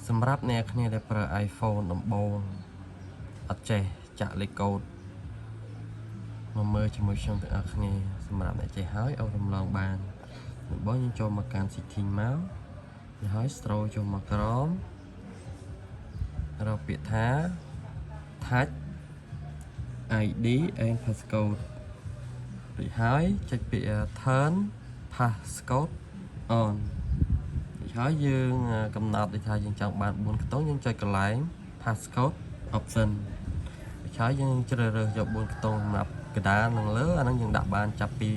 សម្រាប់អ្នកគ្នាដែលប្រើ iPhone ដំបូងអត់ចេះចាក់លេខកូដមកមើលជាមួយខ្ញុំទាំងអស់គ្នាសម្រាប់អ្នកចេះហើយអូសរំលងបានដំបូងយើងចូលមកកាន់ setting មកហើយ scroll ចូលមកក្រោមរកពាក្យថា Touch ID and passcode រួចហើយចុចពាក្យ turn passcode on រួចហើយយើងកំណត់ដូចថាយើងចង់បាន4ខ្ទង់យើងចុចកន្លែង passcode option រួចហើយយើងជ្រើសរើសយក4ខ្ទង់សម្រាប់កដាលនឹងលើអាហ្នឹងយើងដាក់បានចាប់ពី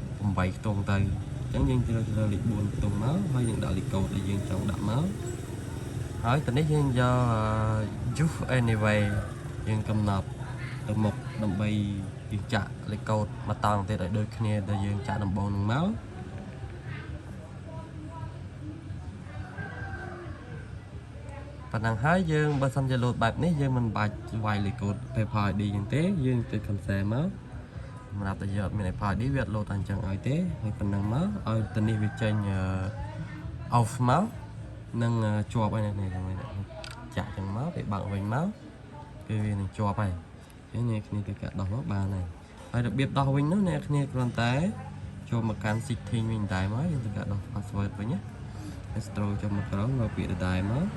8ខ្ទង់ទៅអញ្ចឹងយើងជ្រើសរើសលេខ4ខ្ទង់មកហើយយើងដាក់លេខកូដដែលយើងចង់ដាក់មកហើយតនេះយើងយក use anyway យើងកំណត់ទៅមុខដើម្បីយើងចាក់លេខកូដមកតង់ទៀតឲ្យដូចគ្នាដែលយើងចាក់ដំបូងនឹងមកប៉ុណ្ណឹងហើយយើងបើសិនជាលោតបែបនេះយើងមិនបាច់វាយលេខកូដ Apple ID យើងទេយើងចុច cancel មកសម្រាប់តែយើងអត់មាន Apple ID វាអត់លោតអញ្ចឹងឲ្យទេហើយប៉ុណ្ណឹងមកឲ្យទៅនេះវាចេញ off មកនឹងជាប់ហើយនេះនេះចាក់ចឹងមកវាបើកវិញមកគឺវានឹងជាប់ហើយអញ្ចឹងអ្នកគ្នាទៅកាត់ដោះមកបានហើយហើយរបៀបដោះវិញនោះអ្នកគ្នាគ្រាន់តែចូលមកកាន់ setting វិញដែរមកយើងទៅកាត់ដោះ password វិញណាហើយ scroll ចូលមកក្រោមរកពាក្យដដែលមក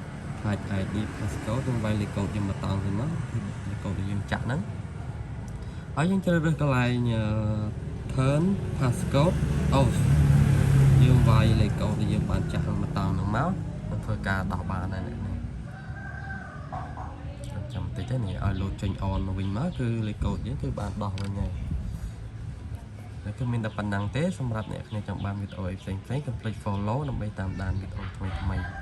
Touch ID passcode យើងវាយលេខកូដយើងមកតង់ទៅមកលេខកូដដែលយើងចាក់ហ្នឹងហើយយើងជ្រើសរើសកន្លែង turn passcode off យើងវាយលេខកូដដែលយើងបានចាក់មកតង់ហ្នឹងមកនឹងធ្វើការដោះបានហើយអ្នកនេះចាំបន្តិចទេនេះឲ្យលោតចេញ on មកវិញមកគឺលេខកូដយើងគឺបានដោះវិញហើយហើយគឺមានតែប៉ុណ្ណឹងទេសម្រាប់អ្នកគ្នាចង់បានវីដេអូអីផ្សេងៗកុំភ្លេច follow ដើម្បីតាមដានវីដេអូថ្មីៗ។